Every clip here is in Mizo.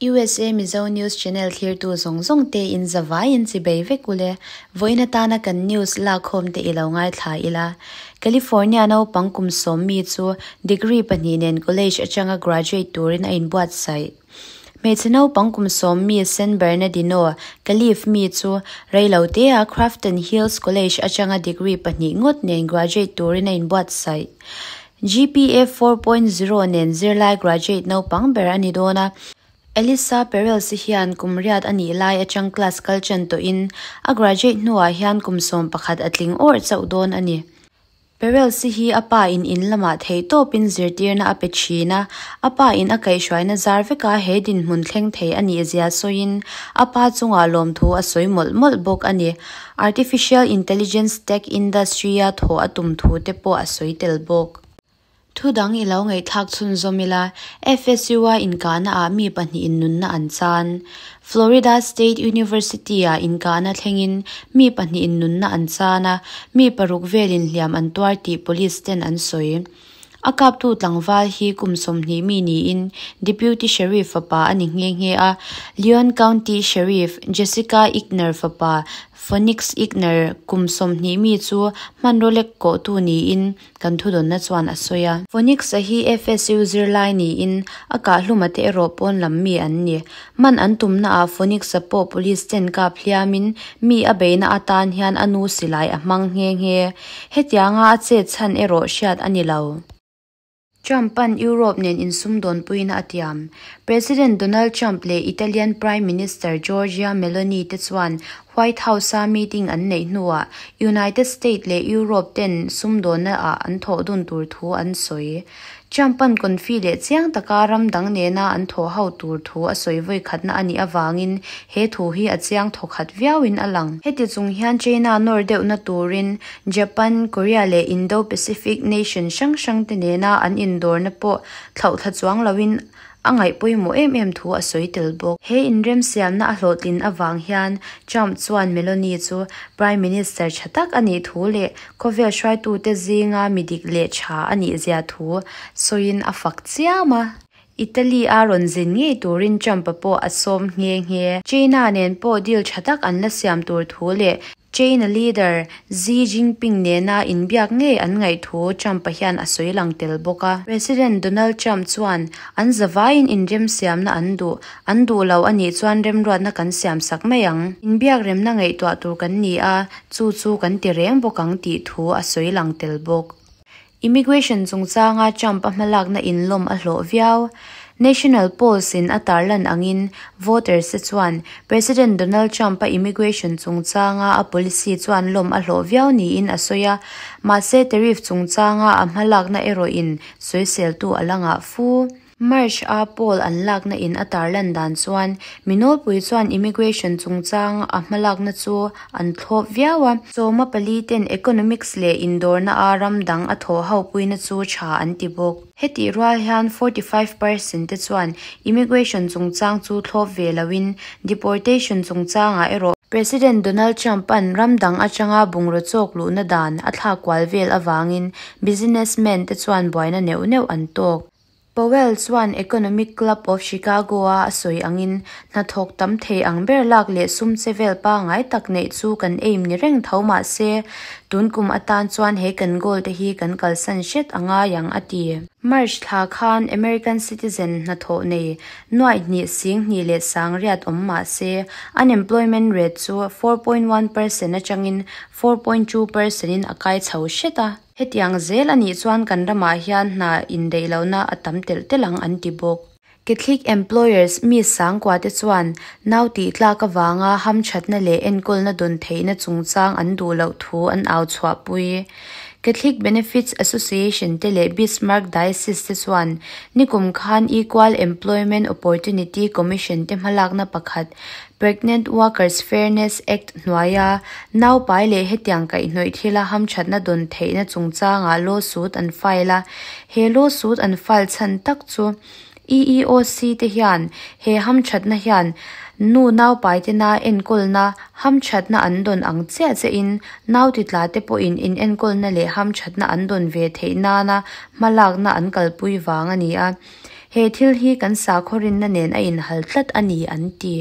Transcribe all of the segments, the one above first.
USA Mizo News Channel thlirtu zawng zawng te in zavai in chibei vek ule. Vawiin atana kan news lakkhawm te i lo ngaithla ila. California naupang kum sawm mi chu degree pahnih nen college atanga graduate turin a inbuatsaih. Hmeichhe naupang kum sawm mi San Bernardino, Calif mi chu reilotea Crafton Hills College atanga degree pahnih ngawt nen graduate turin a inbuatsaih. GPA 4.0 nen zirlai graduate naupang ber a ni dawn a. Elisa Perels hian kum riat a nih lai atang class kal chan tawhin a graduate hnuah hian kum 11 a tling awrh chauh dawn a ni. Perels hi a pa in in lamah thei tawpin zirtirna a pe thin a, a pa in a kaihhruaina zar veka he dinhmun thleng thei a nih zia sawiin a pa chungah lawmthu a sawi mawlh mawlh bawk a ni. Artificial Intelligence Tech Industry a thaw a tum thu te pawh a sawi tel bawk. Thu dang i lo ngaihthlak chhunzawm ila, FSU a inkahna ah mi pahnih in nunna an chan. Florida State University a inkahna thlengin mi pahnih in nunna an chan a, mi paruk velin hliam an tuar tih police ten an sawi. A kaptu tlangval hi kum 20 mi niin Deputy Sheriff fapa a ni nghe nghe a, Leon County Sheriff Jessica Igner fapa Phoenix Igner kum 20 mi chu hmanrawlek ko tu niin kan thudonna chuan a sawi a. Phoenix a hi FSU zirlai niin a kahhluma te erawh pawn lam mi an ni. Man an tumna ah Phoenix a pawh police ten kap hliamin mi a beina atan hian a nu silai a hmang nghe nghe. Hetianga a che chan erawh hriat a ni lo. Trump an Europe nen insum dawn puina a tiam. President Donald Trump le Italian Prime Minister Giorgia Meloni te chuan White House a meeting an nei hnuah United States le Europe ten sumdawna ah an thawh dun tur thu an sawi. Trump an confi le chiang taka ram dang nena an thaw ho tur thu a sawi voi khatna ani awangin he thu hi a chiang thawkhat viauin a lang. Heti chung hian China nor deuh na turin Japan, Korea le Indo-Pacific nation hrang hrang te nena an indawr na pawh thlauh thla chuang loin a ngaih pawimawh em em thu a sawi tel bawk. He inrem siamna a hlawhtlin awang hian Trump chuan Meloni chu Prime Minister tha tak ani thu le khawvel hruaitu te zinga midik le tha ani zia thu sawiin a fak chiam a. Italy a rawn zin ngei turin Trump a pawh a sawm nghe nghe. China nen pawh deal tha tak an la siam tur thu le China leader Xi Jinping nena inbiak ngei an ngaih thu Trump a hian a sawi lang tel bawk a. President Donald Trump chuan an zawaiin inrem siamna an duh, an duh lo ani chuan remruatna kan siam sak mai ang. Inbiak remna ngaihtuah tur kan ni a, chu chu kan ti reng bawk ang tih thu a sawi lang tel bawk. Immigration chungchanga Trump a hmalakna inlawm a hlawh viau. National polls in a tarlan angin voters te chuan President Donald Trump a immigration chungchanga a policy chuan lawm a hlawh viau niin a sawi a, mahse tariff chungchanga a hmalakna erawh in sawisel tu a langa fu. March a poll an lakna in a tarlan dan chuan minawlpui chuan immigration chungchang a hmalakna chu an thlawp viau a. Chawma pali ten economics le indawrna a ram dang a thaw ho puina chu tha an ti bawk. Heti rual hian 45% te chuan immigration chungchang chu thlawp ve loin deportation chungchanga erawh President Donald Trump an ram dang atanga bungraw chawk luhna dan a thlak kual vel awangin businessmen te chuan buaina neuh neuh an tawk. Powell chuan Economic Club of Chicago a sawi angin hnathawk tam thei ang ber lak leh sum chevel pa ngai tak nei chu kan aim ni reng tho ma se tun kum atan chuan he kan goal te hi kan kalsan hret anga yang a ti. March thla khan American citizen hnathawh nei nuai hnih sing hnih leh sang riat awm ma se unemployment rate chu 4.1% atangin 4.2% in a kai chho hret a. Hetiang zel ani chuan kan ramah hian hna indeilona a tam tel telang an ti bawk. Catholic employers mi sang kwa te chuan nau ti tlak awanga ham thatna le enkawlna dawn theihna chungchang an duh loh thu an au chhuah pui. Catholic Benefits Association te leh Bismarck Diocese te chuan nikum khan Equal Employment Opportunity Commission te hmalakna pakhat Pregnant Workers Fairness Act hnuaia nau pai leh hetiang kaihhnawih thila ham thatna dawn theihna chungchanga lawsuit an file a. He lawsuit an file chhan tak chu EEOC te hian he ham thatna hian nu nau pai te na enkawlna ham thatna an dawn ang chiah che in nau ti tla te pawhin in enkawlna leh ham thatna an dawn ve theih nana hmalakna an kalpui wang ani a. He thil hi kan sakhaw rinna nen a inhal tlat a ni, an ti.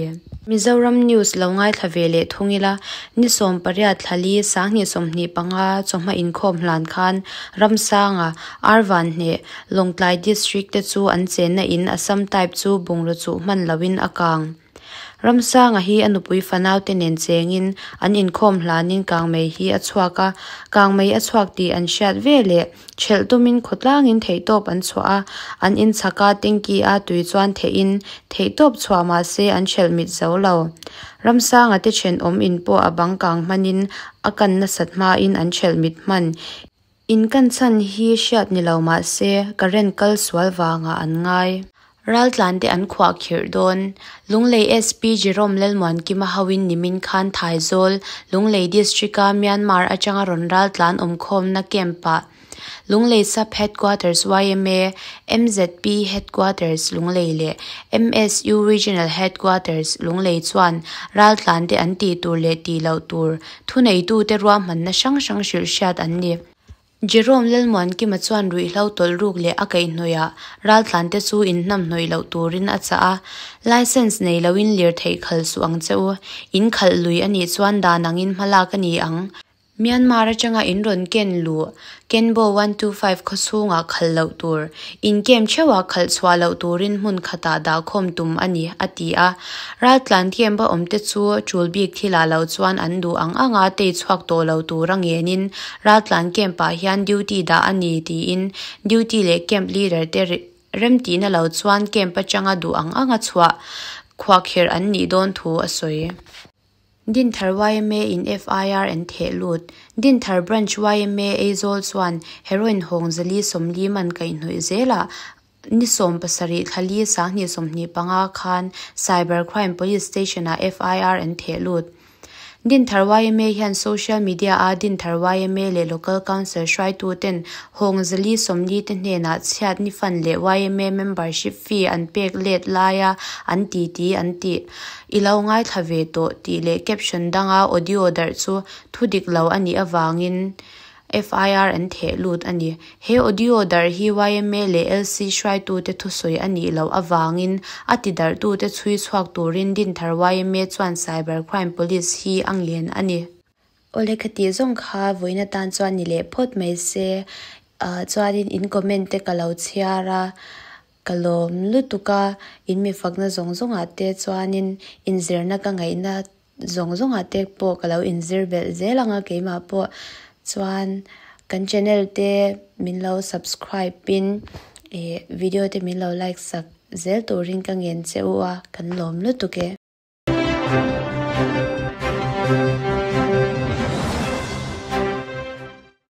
Mizoram News lo ngaithla ve leh thung ila, ni 18 thla li 2025 chawhma inkhawm hlan khan Ramsanga, Arvanhne, Lawngtlai District te chu an chenna in Assam type chu bungraw chuh hman loin a kang. Ramsanga hi a nupui fanau te nen chengin an inkhawm hlanin kangmei hi a chhuak a, kangmei a chhuak tih an hriat veleh thelh tumin khawtlangin theihtawp an chhuah a, an inchhaka tanky a tui chuan theihin theihtawp chhuah mahse an thelh mit zo lo. Ramsanga te thenawm in pawh a bang kang hmanin a kan nasat hmain an thelh mit hman. In kan chhan hi hriat ni lo mahse current kal sual vangah an ngai. Raltlan te an khuah khirh dawn. Lunglei SP Jerome Lalmuankima hoin nimin khan Thaizawl, Lunglei District-a Myanmar atanga rawn raltlan awmkhawmna camp-ah Lunglei Sub Headquarters yma, MZP Headquarters Lunglei leh MSU Regional Headquarters Lunglei chuan raltlan te an tih tur leh tih loh tur thuneitute ruahmanna hrang hrang hrilh hriat an ni. Jerome Lalmuankima chuan ruihhlo tawlh ruk leh a kaihhnawih ah raltlante chu inhnamhnawih loh turin a chah a, Licence nei loin lirtheih khalh suh ang che u, in khalh lui a nih chuan dan angin hmalak a ni ang. Myanmar atanga in rawn ken luh Kenbo 125 khawchhungah khalh loh tur, in camp theuhah khalh chhuah loh turin hmun khatah dahkhawm tum a ni, a ti a. Raltlan camp a awmte chu tul bik thilah lo chuan an duh ang anga tei chhuak tawh lo tura ngenin raltlan camp ah hian duty dah a ni tiin duty leh camp leader te remtihna lo chuan camp atanga duh ang anga chhuah khuahkherh an nih dawn thu a sawi. Dinthar yma in FIR an theh lut. Dinthar Branch yma Aizawl chuan heroin hawng 440 man kaihhnawih zelah ni 17 thla li 2025 khan Cyber Crime Police Station-ah FIR an theh lut. Dinthar yma hian social media-a Dinthar yma leh Local Council hruaituten hawng 440 te hnenah chhiat ni fund leh yma membership fee an pek let laia an titi an tih. I lo ngaithla ve tawh tih leh caption danga audio darh chu thu dik lo a nih avangin FIR an theh lut a ni. He audio darh hi yma leh LC hruaitute thusawi a nih loh avangin a ti darhtute chhui chhuak turin Dinthar yma chuan Cyber Crime Police hi a ngen a ni. Awle ka tih zawng kha vawiin atan chuan ni leh phawt mai se. Chuanin in comment te ka lo chhiar a. Ka lawm lutuk a, in mi fakna zawng zawngah te chuanin inzirna ka ngaihna zawng zawngah te pawh ka lo inzir belh zel ang a keimah pawh chuan kan channel te min lo subscribe in ih video te min lo like sak zel turin ka ngen che u a, kan lawm lutuk e.